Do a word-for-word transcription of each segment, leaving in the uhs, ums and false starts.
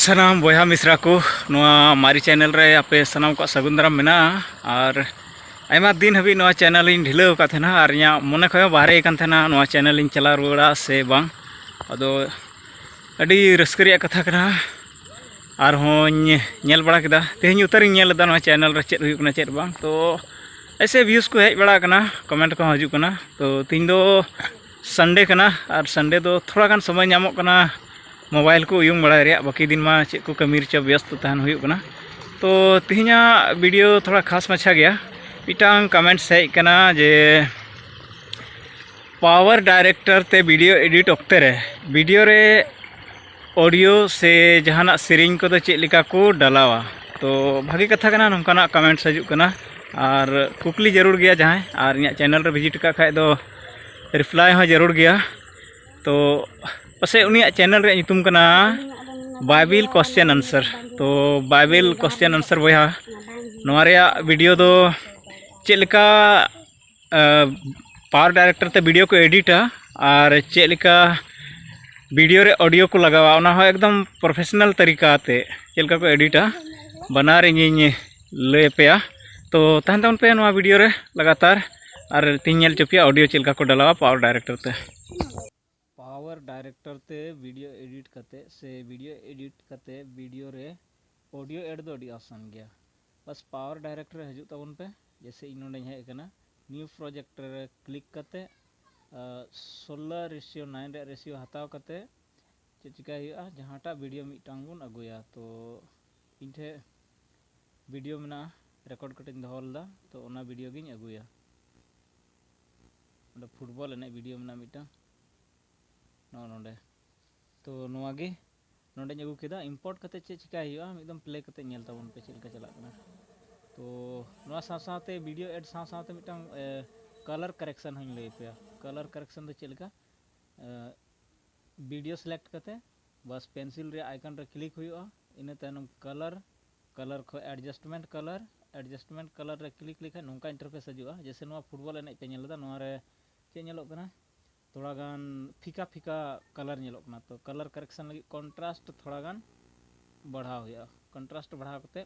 ᱥᱟᱱᱟᱢ ᱵᱚᱭᱦᱟ ᱢᱤᱥᱨᱟ ᱠᱚ, ᱱᱚᱣᱟ ᱢᱟᱨᱮ ᱪᱮᱱᱮᱞ ᱨᱮ ᱟᱯᱮ ᱥᱟᱱᱟᱢ ᱠᱚᱣᱟᱜ ᱥᱟᱹᱜᱩᱱ ᱫᱟᱨᱟᱢ ᱢᱮᱱᱟᱜᱼᱟ᱾ ᱟᱨ ᱟᱭᱢᱟ ᱫᱤᱱ ᱦᱟᱹᱵᱤᱡ ᱱᱚᱣᱟ ᱪᱮᱱᱮᱞ ᱤᱧ ᱰᱷᱤᱞᱟᱹᱣ ᱟᱠᱟᱫ ᱛᱟᱦᱮᱱᱟ ᱟᱨ ᱤᱧᱟᱹᱜ ᱢᱚᱱᱮ ᱠᱷᱚᱱ ᱦᱚᱸ ᱵᱟᱦᱨᱮ ᱟᱠᱟᱱ ᱛᱟᱦᱮᱱᱟ ᱱᱚᱣᱟ ᱪᱮᱱᱮᱞ ᱤᱧ ᱪᱟᱞᱟᱣ ᱨᱩᱣᱟᱹᱲᱟ ᱥᱮ ᱵᱟᱝ᱾ ᱟᱫᱚ ᱟᱹᱰᱤ ᱨᱟᱹᱥᱠᱟᱹ ᱨᱮᱭᱟᱜ ᱠᱟᱛᱷᱟ ᱠᱟᱱᱟ᱾ ᱟᱨᱦᱚᱸᱧ ᱧᱮᱞ ᱵᱟᱲᱟ ᱠᱮᱫᱟ, ᱛᱮᱦᱮᱧ ᱩᱛᱟᱹᱨᱤᱧ ᱧᱮᱞ ᱞᱮᱫᱟ ᱱᱚᱣᱟ ᱪᱮᱱᱮᱞ ᱨᱮ ᱪᱮᱫ ᱦᱩᱭᱩᱜ ᱠᱟᱱᱟ ᱪᱮᱫ ᱵᱟᱝ᱾ ᱛᱚ ᱮᱥᱮ ᱵᱷᱤᱭᱩᱥ ᱠᱚ ᱦᱮᱡ ᱵᱟᱲᱟ ᱟᱠᱟᱱᱟ, ᱠᱚᱢᱮᱱᱴ ᱠᱚᱦᱚᱸ ᱦᱤᱡᱩᱜ ᱠᱟᱱᱟ᱾ ᱛᱚ ᱛᱮᱦᱮᱧ ᱫᱚ ᱥᱟᱱᱰᱮ ᱠᱟᱱᱟ ᱟᱨ ᱥᱟᱱᱰᱮ ᱫᱚ ᱛᱷᱚᱲᱟ ᱜᱟᱱ ᱥᱚᱢᱚᱭ ᱧᱟᱢᱚᱜ ᱠᱟᱱᱟ ᱢᱳᱵᱟᱭᱤᱞ ᱠᱚ ᱩᱭᱩᱝ ᱵᱟᱲᱟᱭ ᱨᱮᱭᱟᱜ, ᱵᱟᱹᱠᱤ ᱫᱤᱱ ᱢᱟ ᱪᱮᱫ ᱠᱚ ᱠᱟᱹᱢᱤ ᱨᱮᱪᱚ ᱵᱮᱥᱛᱚ ᱛᱟᱦᱮᱱ ᱦᱩᱭᱩᱜ ᱠᱟᱱᱟ᱾ ᱛᱚ ᱛᱮᱦᱮᱧᱟᱜ ᱵᱷᱤᱰᱤᱭᱳ ᱛᱷᱚᱲᱟ ᱠᱷᱟᱥ ᱢᱟᱪᱷᱟ ᱜᱮᱭᱟ᱾ ᱢᱤᱫᱴᱟᱝ ᱠᱚᱢᱮᱱᱴᱥ ᱦᱮᱡ ᱠᱟᱱᱟ ᱡᱮ ᱯᱟᱣᱟᱨ ᱰᱟᱭᱨᱮᱠᱴᱚᱨ ᱛᱮ ᱵᱷᱤᱰᱤᱭᱳ ᱮᱰᱤᱴ ᱚᱠᱛᱮ ᱨᱮ ᱵᱷᱤᱰᱤᱭᱳ ᱨᱮ ᱚᱰᱤᱭᱳ ᱥᱮ ᱡᱟᱦᱟᱱᱟᱜ ᱥᱮᱨᱮᱧ ᱠᱚᱫᱚ ᱪᱮᱫ ᱞᱮᱠᱟ ᱠᱚ ᱰᱟᱞᱟᱣᱟ? ᱛᱚ ᱵᱷᱟᱹᱜᱤ ᱠᱟᱛᱷᱟ ᱠᱟᱱᱟ, ᱱᱚᱝᱠᱟᱱᱟᱜ ᱠᱚᱢᱮᱱᱴᱥ ᱦᱤᱡᱩᱜ ᱠᱟᱱᱟ᱾ ᱟᱨ ᱠᱩᱠᱞᱤ ᱡᱟᱹᱨᱩᱲ ᱜᱮᱭᱟ ᱡᱟᱦᱟᱸᱭ, ᱟᱨ ᱤᱧᱟᱹᱜ ᱪᱮᱱᱮᱞ ᱨᱮ ᱵᱷᱤᱡᱤᱴ ᱟᱠᱟᱫ ᱠᱷᱟᱡ ᱫᱚ ᱨᱤᱯᱞᱟᱭ ᱦᱚᱸ ᱡᱟᱹᱨᱩᱲ ᱜᱮᱭᱟ᱾ ᱛᱚ ᱯᱟᱥᱮᱡ ᱩᱱᱤᱭᱟᱜ ᱪᱮᱱᱮᱞ ᱨᱮᱭᱟᱜ ᱧᱩᱛᱩᱢ ᱠᱟᱱᱟ ᱵᱟᱭᱵᱤᱞ ᱠᱚᱥᱪᱮᱱ ᱟᱱᱥᱟᱨ᱾ ᱛᱚ ᱵᱟᱭᱵᱤᱞ ᱠᱚᱥᱪᱮᱱ ᱟᱱᱥᱟᱨ ᱵᱚᱭᱦᱟ, ᱱᱚᱣᱟ ᱨᱮᱭᱟᱜ ᱵᱷᱤᱰᱤᱭᱳ ᱫᱚ ᱪᱮᱫ ᱞᱮᱠᱟ ᱯᱟᱣᱟᱨ ᱰᱟᱭᱨᱮᱠᱴᱚᱨ ᱛᱮ ᱵᱷᱤᱰᱤᱭᱳ ᱠᱚ ᱮᱰᱤᱴᱟ ᱟᱨ ᱪᱮᱫ ᱞᱮᱠᱟ ᱵᱷᱤᱰᱤᱭᱳ ᱨᱮ ᱚᱰᱤᱭᱳ ᱠᱚ ᱞᱟᱜᱟᱣᱟ, ᱚᱱᱟ ᱦᱚᱸ ᱮᱠᱫᱚᱢ ᱯᱨᱚᱯᱷᱮᱥᱚᱱᱟᱞ ᱛᱟᱹᱨᱤᱠᱟ ᱛᱮ ᱪᱮᱫ ᱞᱮᱠᱟ ᱠᱚ ᱮᱰᱤᱴᱟ, ᱵᱟᱱᱟᱨ ᱤᱧᱤᱧ ᱞᱟᱹᱭ ᱟᱯᱮᱭᱟ᱾ ᱛᱚ ᱛᱟᱦᱮᱱ ᱛᱟᱵᱚᱱ ᱯᱮ ᱱᱚᱣᱟ ᱵᱷᱤᱰᱤᱭᱳ ᱨᱮ ᱞᱟᱜᱟᱛᱟᱨ, ᱟᱨ ᱛᱤᱧ ᱧᱮᱞ ᱦᱚᱪᱚ ᱯᱮᱭᱟ ᱚᱰᱤᱭᱳ ᱪᱮᱫ ᱞᱮᱠᱟ ᱠᱚ ᱰᱟᱞᱟᱣᱟ ᱯᱟᱣᱟᱨ ᱰᱟᱭᱨᱮᱠᱴᱚᱨ ᱛᱮ᱾ ᱯᱟᱣᱟᱨ ᱰᱟᱭᱨᱮᱠᱴᱚᱨ ᱛᱮ ᱵᱷᱤᱰᱤᱭᱳ ᱮᱰᱤᱴ ᱠᱟᱛᱮ ᱥᱮ ᱵᱷᱤᱰᱤᱭᱳ ᱮᱰᱤᱴ ᱠᱟᱛᱮ ᱵᱷᱤᱰᱤᱭᱳ ᱨᱮ ᱚᱰᱤᱭᱳ ᱮᱰ ᱫᱚ ᱟᱹᱰᱤ ᱟᱥᱟᱱ ᱜᱮᱭᱟ᱾ ᱵᱟᱥ ᱯᱟᱣᱟᱨ ᱰᱟᱭᱨᱮᱠᱴᱚᱨ ᱨᱮ ᱦᱤᱡᱩᱜ ᱛᱟᱵᱚᱱ ᱯᱮ᱾ ᱡᱮᱭᱥᱮ ᱤᱧ ᱱᱚᱸᱰᱮᱧ ᱦᱮᱡ ᱟᱠᱟᱱᱟ, ᱱᱤᱭᱩ ᱯᱨᱚᱡᱮᱠᱴ ᱨᱮ ᱠᱞᱤᱠ ᱠᱟᱛᱮ ᱥᱳᱞᱳ ᱨᱮᱥᱤᱭᱳ ᱱᱟᱭᱤᱱ ᱨᱮᱭᱟᱜ ᱨᱮᱥᱤᱭᱳ ᱦᱟᱛᱟᱣ ᱠᱟᱛᱮ ᱪᱮᱫ ᱪᱤᱠᱟᱹᱭ ᱦᱩᱭᱩᱜᱼᱟ, ᱡᱟᱦᱟᱸᱴᱟᱜ ᱵᱷᱤᱰᱤᱭᱳ ᱢᱤᱫᱴᱟᱝ ᱵᱚᱱ ᱟᱹᱜᱩᱭᱟ᱾ ᱛᱚ ᱤᱧ ᱴᱷᱮᱱ ᱵᱷᱤᱰᱤᱭᱳ ᱢᱮᱱᱟᱜᱼᱟ, ᱨᱮᱠᱚᱨᱰ ᱠᱟᱛᱮᱧ ᱫᱚᱦᱚ ᱞᱮᱫᱟ, ᱛᱚ ᱚᱱᱟ ᱵᱷᱤᱰᱤᱭᱳ ᱜᱤᱧ ᱟᱹᱜᱩᱭᱟ᱾ ᱚᱸᱰᱮ ᱯᱷᱩᱴᱵᱚᱞ ᱮᱱᱮᱡ ᱵᱷᱤᱰᱤᱭᱳ ᱢᱮᱱᱟᱜᱼᱟ ᱢᱤᱫᱴᱟᱝ, ᱱᱚᱜᱼᱚ ᱱᱚᱸᱰᱮ᱾ ᱛᱚ ᱱᱚᱣᱟ ᱜᱮ ᱱᱚᱸᱰᱮᱧ ᱟᱹᱜᱩ ᱠᱮᱫᱟ, ᱤᱢᱯᱳᱨᱴ ᱠᱟᱛᱮ ᱪᱮᱫ ᱪᱤᱠᱟᱹᱭ ᱦᱩᱭᱩᱜᱼᱟ, ᱢᱤᱫ ᱫᱚᱢ ᱯᱞᱮ ᱠᱟᱛᱮ ᱧᱮᱞ ᱛᱟᱵᱚᱱ ᱯᱮ ᱪᱮᱫ ᱞᱮᱠᱟ ᱪᱟᱞᱟᱜ ᱠᱟᱱᱟ᱾ ᱛᱚ ᱱᱚᱣᱟ ᱥᱟᱶ ᱥᱟᱶᱛᱮ ᱵᱷᱤᱰᱤᱭᱳ ᱮᱰ ᱥᱟᱶ ᱥᱟᱶᱛᱮ ᱢᱤᱫᱴᱟᱝ ᱠᱟᱞᱟᱨ ᱠᱟᱨᱮᱠᱥᱚᱱ ᱦᱚᱸᱧ ᱞᱟᱹᱭ ᱟᱯᱮᱭᱟ᱾ ᱠᱟᱞᱟᱨ ᱠᱟᱨᱮᱠᱥᱚᱱ ᱫᱚ ᱪᱮᱫ ᱞᱮᱠᱟ? ᱵᱷᱤᱰᱤᱭᱳ ᱥᱤᱞᱮᱠᱴ ᱠᱟᱛᱮ ᱵᱟᱥ ᱯᱮᱱᱥᱤᱞ ᱨᱮᱭᱟᱜ ᱟᱭᱠᱚᱱ ᱨᱮ ᱠᱞᱤᱠ ᱦᱩᱭᱩᱜᱼᱟ, ᱤᱱᱟᱹ ᱛᱟᱭᱱᱚᱢ ᱠᱟᱞᱟᱨ, ᱠᱟᱞᱟᱨ ᱠᱷᱚᱱ ᱮᱰᱡᱟᱥᱴᱢᱮᱱᱴ ᱠᱟᱞᱟᱨ, ᱮᱰᱡᱟᱥᱴᱢᱮᱱᱴ ᱠᱟᱞᱟᱨ ᱨᱮ ᱠᱞᱤᱠ ᱞᱮᱠᱷᱟᱱ ᱱᱚᱝᱠᱟ ᱤᱱᱴᱟᱨᱯᱷᱮᱥ ᱦᱤᱡᱩᱜᱼᱟ᱾ ᱡᱮᱭᱥᱮ ᱱᱚᱣᱟ ᱯᱷᱩᱴᱵᱚᱞ ᱮᱱᱮᱡ ᱯᱮ ᱧᱮᱞ ᱮᱫᱟ, ᱱᱚᱣᱟ ᱨᱮ ᱪᱮᱫ ᱧᱮᱞᱚᱜ ᱠᱟᱱᱟ? ᱛᱷᱚᱲᱟ ᱜᱟᱱ ᱯᱷᱤᱠᱟ ᱯᱷᱤᱠᱟ ᱠᱟᱞᱟᱨ ᱧᱮᱞᱚᱜ ᱠᱟᱱᱟ᱾ ᱛᱚ ᱠᱟᱞᱟᱨ ᱠᱟᱨᱮᱠᱥᱚᱱ ᱞᱟᱹᱜᱤᱫ ᱠᱚᱱᱴᱨᱟᱥᱴ ᱛᱷᱚᱲᱟ ᱜᱟᱱ ᱵᱟᱲᱦᱟᱣ ᱦᱩᱭᱩᱜᱼᱟ᱾ ᱠᱚᱱᱴᱨᱟᱥᱴ ᱵᱟᱲᱦᱟᱣ ᱠᱟᱛᱮ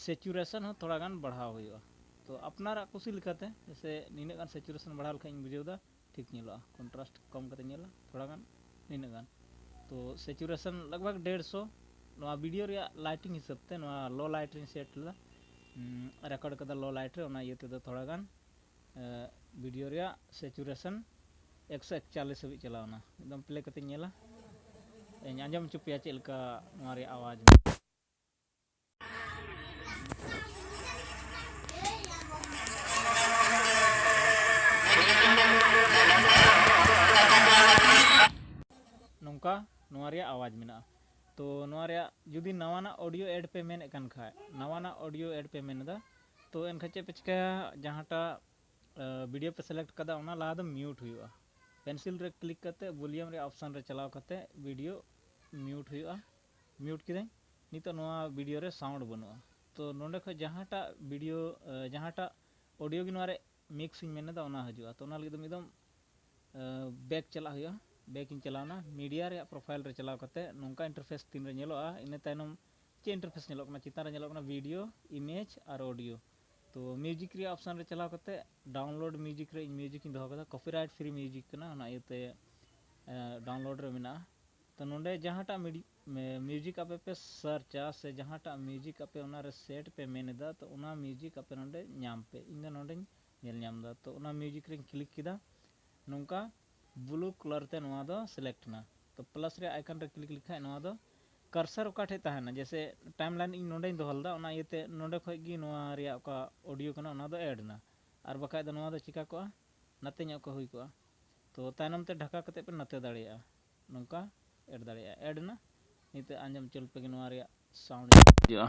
ᱥᱮᱪᱩᱨᱮᱥᱚᱱ ᱦᱚᱸ ᱛᱷᱚᱲᱟ ᱜᱟᱱ ᱵᱟᱲᱦᱟᱣ ᱦᱩᱭᱩᱜᱼᱟ᱾ ᱛᱚ ᱟᱯᱱᱟᱨᱟᱜ ᱠᱩᱥᱤ ᱞᱮᱠᱟᱛᱮ, ᱡᱮᱭᱥᱮ ᱱᱤᱱᱟᱹᱜ ᱜᱟᱱ ᱥᱮᱪᱩᱨᱮᱥᱚᱱ ᱵᱟᱲᱦᱟᱣ ᱞᱮᱠᱷᱟᱱ ᱤᱧ ᱵᱩᱡᱷᱟᱹᱣ ᱮᱫᱟ ᱴᱷᱤᱠ ᱧᱮᱞᱚᱜᱼᱟ, ᱠᱚᱱᱴᱨᱟᱥᱴ ᱠᱚᱢ ᱠᱟᱛᱮ ᱧᱮᱞᱟ ᱛᱷᱚᱲᱟ ᱜᱟᱱ, ᱱᱤᱱᱟᱹᱜ ᱜᱟᱱ᱾ ᱛᱚ ᱥᱮᱪᱩᱨᱮᱥᱚᱱ ᱞᱟᱜᱽ ᱵᱷᱟᱜᱽ ᱰᱮᱲᱥᱚ᱾ ᱱᱚᱣᱟ ᱵᱷᱤᱰᱤᱭᱳ ᱨᱮᱭᱟᱜ ᱞᱟᱭᱴᱤᱝ ᱦᱤᱥᱟᱹᱵ ᱛᱮ ᱱᱚᱣᱟ ᱞᱳ ᱞᱟᱭᱤᱴ ᱨᱤᱧ ᱥᱮᱴ ᱞᱮᱫᱟ, ᱨᱮᱠᱚᱨᱰ ᱠᱟᱫᱟ ᱞᱳ ᱞᱟᱭᱤᱴ ᱨᱮ, ᱚᱱᱟ ᱤᱭᱟᱹ ᱛᱮᱫᱚ ᱛᱷᱚᱲᱟ ᱜᱟᱱ ᱵᱷᱤᱰᱤᱭᱳ ᱨᱮᱭᱟᱜ ᱥᱮᱪᱩᱨᱮᱥᱚᱱ ᱮᱠᱥᱚ ᱮᱠᱪᱟᱞᱤᱥ ᱦᱟᱹᱵᱤᱡ ᱪᱟᱞᱟᱣ ᱮᱱᱟ᱾ ᱮᱠᱫᱚᱢ ᱯᱞᱮ ᱠᱟᱛᱮᱧ ᱧᱮᱞᱟ, ᱤᱧ ᱟᱸᱡᱚᱢ ᱦᱚᱪᱚ ᱯᱮᱭᱟ ᱪᱮᱫ ᱞᱮᱠᱟ ᱱᱚᱣᱟ ᱨᱮᱭᱟᱜ ᱟᱣᱟᱡᱽ᱾ ᱱᱚᱝᱠᱟ ᱱᱚᱣᱟ ᱨᱮᱭᱟᱜ ᱟᱣᱟᱡᱽ ᱢᱮᱱᱟᱜᱼᱟ᱾ ᱛᱚ ᱱᱚᱣᱟ ᱨᱮᱭᱟᱜ ᱡᱩᱫᱤ ᱱᱟᱣᱟᱱᱟᱜ ᱚᱰᱤᱭᱳ ᱮᱰ ᱯᱮ ᱢᱮᱱᱮᱫ ᱠᱟᱱ ᱠᱷᱟᱡ, ᱱᱟᱣᱟᱱᱟᱜ ᱚᱰᱤᱭᱳ ᱮᱰ ᱯᱮ ᱢᱮᱱ ᱮᱫᱟ, ᱛᱚ ᱮᱱᱠᱷᱟᱱ ᱪᱮᱫ ᱯᱮ ᱪᱤᱠᱟᱹᱭᱟ? ᱡᱟᱦᱟᱸᱴᱟᱜ ᱵᱷᱤᱰᱤᱭᱳ ᱯᱮ ᱥᱤᱞᱮᱠᱴ ᱠᱟᱫᱟ, ᱚᱱᱟ ᱞᱟᱦᱟ ᱫᱚ ᱢᱤᱭᱩᱴ ᱦᱩᱭᱩᱜᱼᱟ᱾ ᱯᱮᱱᱥᱤᱞ ᱨᱮ ᱠᱞᱤᱠ ᱠᱟᱛᱮ ᱵᱷᱚᱞᱤᱭᱟᱢ ᱨᱮᱭᱟᱜ ᱚᱯᱥᱟᱱ ᱨᱮ ᱪᱟᱞᱟᱣ ᱠᱟᱛᱮ ᱵᱷᱤᱰᱤᱭᱳ ᱢᱤᱭᱩᱴ ᱦᱩᱭᱩᱜᱼᱟ᱾ ᱢᱤᱭᱩᱴ ᱠᱤᱫᱟᱹᱧ᱾ ᱱᱤᱛᱚᱜ ᱱᱚᱣᱟ ᱵᱷᱤᱰᱤᱭᱳ ᱨᱮ ᱥᱟᱣᱩᱱᱰ ᱵᱟᱹᱱᱩᱜᱼᱟ᱾ ᱛᱚ ᱱᱚᱰᱮ ᱠᱷᱚᱡ ᱡᱟᱦᱟᱸᱴᱟᱜ ᱵᱷᱤᱰᱤᱭᱳ, ᱡᱟᱦᱟᱸᱴᱟᱜ ᱚᱰᱤᱭᱳ ᱜᱮ ᱱᱚᱣᱟ ᱨᱮ ᱢᱤᱠᱥ ᱤᱧ ᱢᱮᱱ ᱮᱫᱟ, ᱚᱱᱟ ᱦᱤᱡᱩᱜᱼᱟ᱾ ᱛᱚ ᱚᱱᱟ ᱞᱟᱹᱜᱤᱫ ᱫᱚ ᱢᱤᱫ ᱫᱚᱢ ᱵᱮᱠ ᱪᱟᱞᱟᱜ ᱦᱩᱭᱩᱜᱼᱟ᱾ ᱵᱮᱠ ᱤᱧ ᱪᱟᱞᱟᱣᱱᱟ, ᱢᱤᱰᱤᱭᱟ ᱨᱮᱭᱟᱜ ᱯᱨᱚᱯᱷᱟᱭᱤᱞ ᱨᱮ ᱪᱟᱞᱟᱣ ᱠᱟᱛᱮ ᱱᱚᱝᱠᱟ ᱤᱱᱴᱟᱨᱯᱷᱮᱥ ᱛᱤᱱ ᱨᱮ ᱧᱮᱞᱚᱜᱼᱟ, ᱤᱱᱟᱹ ᱛᱟᱭᱱᱚᱢ ᱪᱮᱫ ᱤᱱᱴᱟᱨᱯᱷᱮᱥ ᱧᱮᱞᱚᱜ ᱠᱟᱱᱟ? ᱪᱮᱛᱟᱱ ᱨᱮ ᱧᱮᱞᱚᱜ ᱠᱟᱱᱟ ᱵᱷᱤᱰᱤᱭᱳ, ᱤᱢᱮᱡᱽ ᱟᱨ ᱚᱰᱤᱭᱳ᱾ ᱛᱚ ᱢᱤᱭᱩᱡᱤᱠ ᱨᱮᱭᱟᱜ ᱚᱯᱥᱟᱱ ᱨᱮ ᱪᱟᱞᱟᱣ ᱠᱟᱛᱮ ᱰᱟᱣᱩᱱᱞᱳᱰ ᱢᱤᱭᱩᱡᱤᱠ ᱨᱮ ᱤᱧ ᱢᱤᱭᱩᱡᱤᱠ ᱤᱧ ᱫᱚᱦᱚ ᱠᱟᱫᱟ, ᱠᱚᱯᱤᱨᱟᱭᱤᱴ ᱯᱷᱨᱤ ᱢᱤᱭᱩᱡᱤᱠ ᱠᱟᱱᱟ, ᱚᱱᱟ ᱤᱭᱟᱹᱛᱮ ᱰᱟᱣᱩᱱᱞᱳᱰ ᱨᱮ ᱢᱮᱱᱟᱜᱼᱟ᱾ ᱛᱚ ᱱᱚᱰᱮ ᱡᱟᱦᱟᱸᱴᱟᱜ ᱢᱤᱭᱩᱡᱤᱠ ᱟᱯᱮ ᱯᱮ ᱥᱟᱨᱪᱟ ᱥᱮ ᱡᱟᱦᱟᱸᱴᱟᱜ ᱢᱤᱭᱩᱡᱤᱠ ᱟᱯᱮ ᱚᱱᱟᱨᱮ ᱥᱮᱴ ᱯᱮ ᱢᱮᱱ ᱮᱫᱟ, ᱛᱚ ᱚᱱᱟ ᱢᱤᱭᱩᱡᱤᱠ ᱟᱯᱮ ᱱᱚᱰᱮ ᱧᱟᱢ ᱯᱮ᱾ ᱤᱧ ᱫᱚ ᱱᱚᱰᱮᱧ ᱧᱮᱞ ᱧᱟᱢ ᱮᱫᱟ᱾ ᱛᱚ ᱚᱱᱟ ᱢᱤᱭᱩᱡᱤᱠ ᱨᱮᱧ ᱠᱞᱤᱠ ᱠᱮᱫᱟ, ᱱᱚᱝᱠᱟ ᱵᱞᱩ ᱠᱟᱞᱟᱨ ᱛᱮ ᱱᱚᱣᱟ ᱫᱚ ᱥᱤᱞᱮᱠᱴ ᱮᱱᱟ᱾ ᱛᱚ ᱯᱞᱟᱥ ᱨᱮᱭᱟᱜ ᱟᱭᱠᱚᱱ ᱨᱮ ᱠᱞᱤᱠ ᱞᱮᱠᱷᱟᱡ ᱱᱚᱣᱟ ᱫᱚ ᱠᱟᱨᱥᱟᱨ ᱚᱠᱟ ᱴᱷᱮᱡ ᱛᱟᱦᱮᱱᱟ, ᱡᱮᱭᱥᱮ ᱴᱟᱭᱤᱢ ᱞᱟᱭᱤᱱ ᱤᱧ ᱱᱚᱰᱮᱧ ᱫᱚᱦᱚ ᱞᱮᱫᱟ, ᱚᱱᱟ ᱤᱭᱟᱹᱛᱮ ᱱᱚᱰᱮ ᱠᱷᱚᱡ ᱜᱮ ᱱᱚᱣᱟ ᱨᱮᱭᱟᱜ ᱚᱠᱟ ᱚᱰᱤᱭᱳ ᱠᱟᱱᱟ ᱚᱱᱟ ᱫᱚ ᱮᱰ ᱮᱱᱟ᱾ ᱟᱨ ᱵᱟᱠᱷᱟᱡ ᱫᱚ ᱱᱚᱣᱟ ᱫᱚ ᱪᱤᱠᱟ ᱠᱚᱜᱼᱟ, ᱱᱟᱛᱮ ᱧᱚᱜ ᱠᱚ ᱦᱩᱭ ᱠᱚᱜᱼᱟ᱾ ᱛᱚ ᱛᱟᱭᱱᱚᱢ ᱛᱮ ᱰᱷᱟᱠᱟ ᱠᱟᱛᱮ ᱯᱮ ᱱᱟᱛᱮ ᱫᱟᱲᱮᱭᱟᱜᱼᱟ, ᱱᱚᱝᱠᱟ ᱮᱰ ᱫᱟᱲᱮᱭᱟᱜᱼᱟ᱾ ᱮᱰ ᱮᱱᱟ᱾ ᱱᱤᱛᱚᱜ ᱟᱸᱡᱚᱢ ᱦᱚᱪᱚ ᱞᱮᱯᱮ ᱜᱮ ᱱᱚᱣᱟ ᱨᱮᱭᱟᱜ ᱥᱟᱣᱩᱱᱰ ᱦᱤᱡᱩᱜᱼᱟ᱾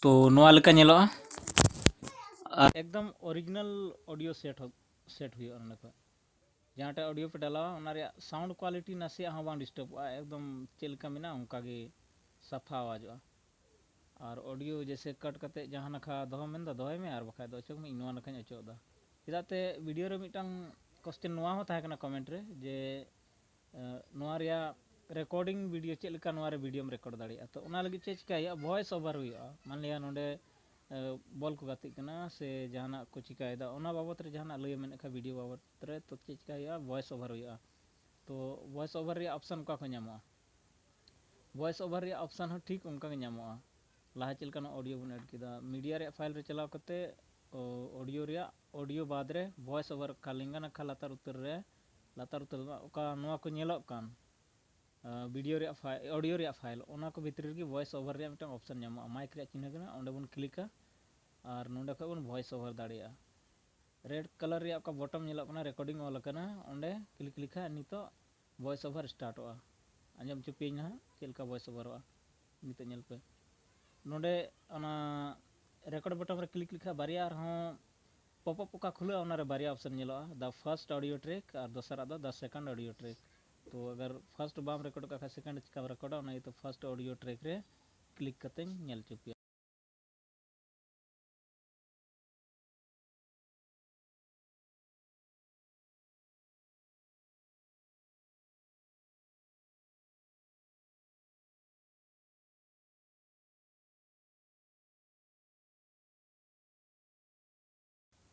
ᱛᱚ ᱱᱚᱣᱟ ᱞᱮᱠᱟ ᱧᱮᱞᱚᱜᱼᱟ᱾ ᱟᱨ ᱮᱠᱫᱚᱢ ᱚᱨᱤᱡᱤᱱᱟᱞ ᱚᱰᱤᱭᱳ ᱥᱮᱴ ᱦᱚ-, ᱥᱮᱴ ᱦᱩᱭᱩᱜᱼᱟ ᱱᱚᱸᱰᱮ ᱠᱷᱚᱱ᱾ ᱡᱟᱦᱟᱸᱴᱟᱜ ᱚᱰᱤᱭᱳ ᱯᱮ ᱰᱟᱞᱟᱣᱟ, ᱚᱱᱟ ᱨᱮᱭᱟᱜ ᱥᱟᱣᱩᱱᱰ ᱠᱳᱣᱟᱞᱤᱴᱤ ᱱᱟᱥᱮᱭᱟᱜ ᱦᱚᱸ ᱵᱟᱝ ᱰᱤᱥᱴᱟᱵᱚᱜᱼᱟ, ᱮᱠᱫᱚᱢ ᱪᱮᱫ ᱞᱮᱠᱟ ᱢᱮᱱᱟᱜᱼᱟ ᱚᱱᱠᱟ ᱜᱮ ᱥᱟᱯᱷᱟ ᱟᱣᱟᱡᱚᱜᱼᱟ᱾ ᱟᱨ ᱚᱰᱤᱭᱳ ᱡᱮᱭᱥᱮ ᱠᱟᱴ ᱠᱟᱛᱮ ᱡᱟᱦᱟᱸ ᱱᱟᱠᱷᱟ ᱫᱚᱦᱚ ᱢᱮᱱᱫᱟ ᱫᱚᱦᱚᱭ ᱢᱮ, ᱟᱨ ᱵᱟᱠᱷᱟᱡ ᱫᱚ ᱚᱪᱚᱜ ᱢᱮ, ᱤᱧ ᱱᱚᱣᱟ ᱱᱟᱠᱷᱟᱧ ᱚᱪᱚᱜ ᱮᱫᱟ᱾ ᱪᱮᱫᱟᱜ ᱛᱮ ᱵᱷᱤᱰᱤᱭᱳ ᱨᱮ ᱢᱤᱫᱴᱟᱝ ᱠᱚᱥᱪᱮᱱ ᱱᱚᱣᱟ ᱦᱚᱸ ᱛᱟᱦᱮᱸ ᱠᱟᱱᱟ ᱠᱚᱢᱮᱱᱴ ᱨᱮ ᱡᱮ, ᱮ, ᱱᱚᱣᱟ ᱨᱮᱭᱟᱜ ᱨᱮᱠᱚᱨᱰᱤᱝ ᱵᱷᱤᱰᱤᱭᱳ ᱪᱮᱫ ᱞᱮᱠᱟ ᱱᱚᱣᱟ ᱨᱮ ᱵᱷᱤᱰᱤᱭᱳᱢ ᱨᱮᱠᱚᱨᱰ ᱫᱟᱲᱮᱭᱟᱜᱼᱟ? ᱛᱚ ᱚᱱᱟ ᱞᱟᱹᱜᱤᱫ ᱪᱮᱫ ᱪᱤᱠᱟᱹᱭ ᱦᱩᱭᱩᱜᱼᱟ? ᱵᱷᱚᱭᱮᱥ ᱳᱵᱷᱟᱨ ᱦᱩᱭᱩᱜᱼᱟ᱾ ᱢᱟᱱ ᱞᱤᱭᱟ ᱱᱚᱰᱮ, ᱮ, ᱵᱚᱞ ᱠᱚ ᱜᱟᱛᱮᱜ ᱠᱟᱱᱟ ᱥᱮ ᱡᱟᱦᱟᱱᱟᱜ ᱠᱚ ᱪᱤᱠᱟᱹᱭᱮᱫᱟ, ᱚᱱᱟ ᱵᱟᱵᱚᱛ ᱨᱮ ᱡᱟᱦᱟᱱᱟᱜ ᱞᱟᱹᱭ ᱢᱮᱱᱮᱫ ᱠᱷᱟᱱ ᱵᱷᱤᱰᱤᱭᱳ ᱵᱟᱵᱚᱛ ᱨᱮ, ᱛᱚ ᱪᱮᱫ ᱪᱤᱠᱟᱹᱭ ᱦᱩᱭᱩᱜᱼᱟ? ᱵᱷᱚᱭᱮᱥ ᱳᱵᱷᱟᱨ ᱦᱩᱭᱩᱜᱼᱟ᱾ ᱛᱚ ᱵᱷᱚᱭᱮᱥ ᱳᱵᱷᱟᱨ ᱨᱮᱭᱟᱜ ᱚᱯᱥᱟᱱ ᱚᱠᱟ ᱠᱷᱚᱱ ᱧᱟᱢᱚᱜᱼᱟ? ᱵᱷᱚᱭᱮᱥ ᱳᱵᱷᱟᱨ ᱨᱮᱭᱟᱜ ᱚᱯᱥᱟᱱ ᱦᱚᱸ ᱴᱷᱤᱠ ᱚᱱᱠᱟ ᱜᱮ ᱧᱟᱢᱚᱜᱼᱟ᱾ ᱞᱟᱦᱟ ᱪᱮᱫ ᱞᱮᱠᱟᱱᱟᱜ ᱚᱰᱤᱭᱳ ᱵᱚᱱ ᱮᱰ ᱠᱮᱫᱟ, ᱢᱤᱰᱤᱭᱟ ᱨᱮᱭᱟᱜ ᱯᱷᱟᱭᱤᱞ ᱨᱮ ᱪᱟᱞᱟᱣ ᱠᱟᱛᱮ, ᱚ, ᱚᱰᱤᱭᱳ ᱨᱮᱭᱟᱜ, ᱚᱰᱤᱭᱳ ᱵᱟᱫᱽ ᱨᱮ ᱵᱷᱚᱭᱮᱥ ᱳᱵᱷᱟᱨ ᱚᱠᱟ ᱞᱮᱸᱜᱟ ᱱᱟᱠᱷᱟ ᱞᱟᱛᱟᱨ ᱩᱛᱟᱹᱨ ᱨᱮ, ᱞᱟᱛᱟᱨ ᱩᱛᱟᱹᱨ ᱫᱚ ᱚᱠᱟ ᱱᱚᱣᱟ ᱠᱚ ᱧᱮᱞᱚᱜ ᱠᱟᱱ, ᱟ, ᱵᱷᱤᱰᱤᱭᱳ ᱨᱮᱭᱟᱜ ᱯᱷᱟᱭ-, ᱚᱰᱤᱭᱳ ᱨᱮᱭᱟᱜ ᱯᱷᱟᱭᱤᱞ, ᱚᱱᱟ ᱠᱚ ᱵᱷᱤᱛᱨᱤ ᱨᱮᱜᱮ ᱵᱷᱚᱭᱮᱥ ᱳᱵᱷᱟᱨ ᱨᱮᱭᱟᱜ ᱢᱤᱫᱴᱟᱝ ᱚᱯᱥᱟᱱ ᱧᱟᱢᱚᱜᱼᱟ, ᱢᱟᱭᱤᱠ ᱨᱮᱭᱟᱜ ᱪᱤᱱᱦᱟᱹ ᱠᱟᱱᱟ, ᱚᱸᱰᱮ ᱵᱚᱱ ᱠᱞᱤᱠᱟ ᱟᱨ ᱱᱚᱸᱰᱮ ᱠᱷᱚᱱ ᱵᱚᱱ ᱵᱷᱚᱭᱮᱥ ᱳᱵᱷᱟᱨ ᱫᱟᱲᱮᱭᱟᱜᱼᱟ᱾ ᱨᱮᱰ ᱠᱟᱞᱟᱨ ᱨᱮᱭᱟᱜ ᱚᱠᱟ ᱵᱚᱴᱚᱢ ᱧᱮᱞᱚᱜ ᱠᱟᱱᱟ, ᱨᱮᱠᱚᱨᱰᱤᱝ ᱚᱞ ᱟᱠᱟᱱᱟ, ᱚᱸᱰᱮ ᱠᱞᱤᱠ ᱞᱮᱠᱷᱟᱱ ᱱᱤᱛᱚᱜ ᱵᱷᱚᱭᱮᱥ ᱳᱵᱷᱟᱨ ᱥᱴᱟᱨᱴᱚᱜᱼᱟ᱾ ᱟᱸᱡᱚᱢ ᱦᱚᱪᱚ ᱯᱮᱭᱟᱹᱧ ᱱᱟᱦᱟᱜ ᱪᱮᱫ ᱞᱮᱠᱟ ᱵᱷᱚᱭᱮᱥ ᱳᱵᱷᱟᱨᱚᱜᱼᱟ᱾ ᱱᱤᱛᱚᱜ ᱧᱮᱞ ᱯᱮ, ᱱᱚᱸᱰᱮ ᱚᱱᱟ ᱨᱮᱠᱚᱨᱰ ᱵᱚᱴᱚᱢ ᱨᱮ ᱠᱞᱤᱠ ᱞᱮᱠᱷᱟᱱ ᱵᱟᱨᱭᱟ ᱟᱨᱦᱚᱸ ᱯᱚᱯ ᱟᱯ ᱚᱠᱟ ᱠᱷᱩᱞᱟᱹᱜᱼᱟ, ᱚᱱᱟ ᱨᱮ ᱵᱟᱨᱭᱟ ᱚᱯᱥᱟᱱ ᱧᱮᱞᱚᱜᱼᱟ, the first audio track ᱟᱨ ᱫᱚᱥᱟᱨᱟᱜ ᱫᱚ the second audio track᱾ ᱛᱚ ᱟᱜᱟᱨ ᱯᱷᱟᱨᱥᱴ ᱵᱟᱢ ᱨᱮᱠᱚᱨᱰ ᱠᱟᱜ ᱠᱷᱟᱱ ᱥᱮᱠᱮᱱᱰ ᱪᱤᱠᱟᱢ ᱨᱮᱠᱚᱨᱰᱟ? ᱚᱱᱟ ᱤᱭᱟᱹᱛᱮ ᱯᱷᱟᱨᱥᱴ ᱚᱰᱤᱭᱳ ᱴᱨᱮᱠ ᱨᱮ ᱠᱞᱤᱠ ᱠᱟᱛᱮᱧ ᱧᱮᱞ ᱦᱚᱪᱚ ᱯᱮᱭᱟ᱾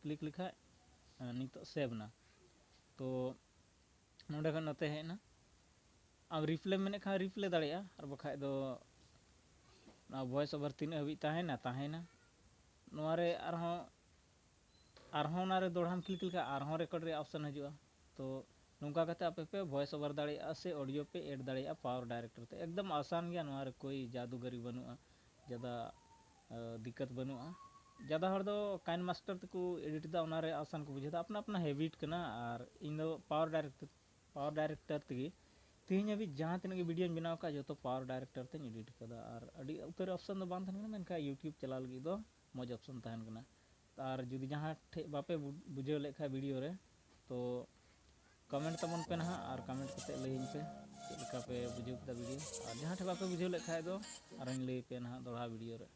ᱠᱞᱤᱠ ᱞᱮᱠᱷᱟᱡ, ᱮᱸ, ᱱᱤᱛᱚᱜ ᱥᱮᱵᱷ ᱮᱱᱟ᱾ ᱛᱚ ᱱᱚᱸᱰᱮ ᱠᱷᱚᱱ ᱱᱚᱛᱮ ᱦᱮᱡ ᱮᱱᱟ᱾ ᱟᱢ ᱨᱤᱯᱞᱮᱢ ᱢᱮᱱᱮᱫ ᱠᱷᱟᱱ ᱨᱤᱯᱞᱮ ᱫᱟᱲᱮᱭᱟᱜᱼᱟ, ᱟᱨ ᱵᱟᱠᱷᱟᱡ ᱫᱚ ᱱᱚᱣᱟ ᱵᱷᱚᱭᱮᱥ ᱳᱵᱷᱟᱨ ᱛᱤᱱᱟᱹᱜ ᱦᱟᱹᱵᱤᱡ ᱛᱟᱦᱮᱱᱟ, ᱛᱟᱦᱮᱱᱟ᱾ ᱱᱚᱣᱟ ᱨᱮ ᱟᱨᱦᱚᱸ, ᱟᱨᱦᱚᱸ ᱚᱱᱟ ᱨᱮ ᱫᱚᱦᱲᱟᱢ ᱠᱞᱤᱠ ᱞᱮᱠᱷᱟᱱ ᱟᱨᱦᱚᱸ ᱨᱮᱠᱚᱨᱰ ᱨᱮᱭᱟᱜ ᱚᱯᱥᱟᱱ ᱦᱤᱡᱩᱜᱼᱟ᱾ ᱛᱚ ᱱᱚᱝᱠᱟ ᱠᱟᱛᱮ ᱟᱯᱮ ᱯᱮ ᱵᱷᱚᱭᱮᱥ ᱳᱵᱷᱟᱨ ᱫᱟᱲᱮᱭᱟᱜᱼᱟ ᱥᱮ ᱚᱰᱤᱭᱳ ᱯᱮ ᱮᱰ ᱫᱟᱲᱮᱭᱟᱜᱼᱟ ᱯᱟᱣᱟᱨ ᱰᱟᱭᱨᱮᱠᱴᱚᱨ ᱛᱮ᱾ ᱮᱠᱫᱚᱢ ᱟᱥᱟᱱ ᱜᱮᱭᱟ, ᱱᱚᱣᱟ ᱨᱮ ᱠᱳᱭ ᱡᱟᱫᱩᱜᱟᱨᱤ ᱵᱟᱹᱱᱩᱜᱼᱟ, ᱡᱟᱫᱟ, ᱟ, ᱫᱤᱠᱠᱟᱛ ᱵᱟᱹᱱᱩᱜᱼᱟ᱾ ᱡᱟᱫᱟ ᱦᱚᱲ ᱫᱚ ᱠᱟᱭᱤᱱ ᱢᱟᱥᱴᱟᱨ ᱛᱮᱠᱚ ᱮᱰᱤᱴ ᱮᱫᱟ, ᱚᱱᱟ ᱨᱮ ᱟᱥᱟᱱ ᱠᱚ ᱵᱩᱡᱷᱟᱹᱣ ᱮᱫᱟ, ᱟᱯᱱᱟ ᱟᱯᱱᱟ ᱦᱮᱵᱤᱴ ᱠᱟᱱᱟ᱾ ᱟᱨ ᱤᱧ ᱫᱚ ᱯᱟᱣᱟᱨ ᱰᱟᱭᱨᱮᱠᱴ, ᱯᱟᱣᱟᱨ ᱰᱟᱭᱨᱮᱠᱴᱚᱨ ᱛᱮᱜᱮ ᱛᱮᱦᱮᱧ ᱦᱟᱹᱵᱤᱡ ᱡᱟᱦᱟᱸ ᱛᱤᱱᱟᱹᱜ ᱜᱮ ᱵᱷᱤᱰᱤᱭᱳᱧ ᱵᱮᱱᱟᱣ ᱟᱠᱟᱫ, ᱡᱚᱛᱚ ᱯᱟᱣᱟᱨ ᱰᱟᱭᱨᱮᱠᱴᱚᱨ ᱛᱮᱧ ᱮᱰᱤᱴ ᱟᱠᱟᱫᱟ᱾ ᱟᱨ ᱟᱹᱰᱤ ᱩᱛᱟᱹᱨ ᱚᱯᱥᱟᱱ ᱫᱚ ᱵᱟᱝ ᱛᱟᱦᱮᱱ ᱠᱟᱱᱟ, ᱢᱮᱱᱠᱷᱟᱱ YouTube ᱪᱟᱞᱟᱣ ᱞᱟᱹᱜᱤᱫ ᱫᱚ ᱢᱚᱡᱽ ᱚᱯᱥᱟᱱ ᱛᱟᱦᱮᱱ ᱠᱟᱱᱟ᱾ ᱟᱨ ᱡᱩᱫᱤ ᱡᱟᱦᱟᱸ ᱴᱷᱮᱡ ᱵᱟᱯᱮ ᱵᱩ-, ᱵᱩᱡᱷᱟᱹᱣ ᱞᱮᱫ ᱠᱷᱟᱱ ᱵᱷᱤᱰᱤᱭᱳ ᱨᱮ, ᱛᱚ ᱠᱚᱢᱮᱱᱴ ᱛᱟᱵᱚᱱ ᱯᱮ ᱱᱟᱦᱟᱜ, ᱟᱨ ᱠᱚᱢᱮᱱᱴ ᱠᱟᱛᱮ ᱞᱟᱹᱭᱟᱹᱧ ᱯᱮ ᱪᱮᱫ ᱞᱮᱠᱟ ᱯᱮ ᱵᱩᱡᱷᱟᱹᱣ ᱠᱮᱫᱟ ᱵᱷᱤᱰᱤᱭᱳ᱾ ᱟᱨ ᱡᱟᱦᱟᱸ ᱴᱷᱮᱱ ᱵᱟᱯᱮ ᱵᱩᱡᱷᱟᱹᱣ ᱞᱮᱫ ᱠᱷᱟᱡ ᱫᱚ ᱟᱨᱚᱧ ᱞᱟᱹᱭ ᱯᱮ ᱱᱟᱦᱟᱜ ᱫᱚᱦᱲᱟ ᱵᱷᱤᱰᱤᱭᱳ ᱨᱮ᱾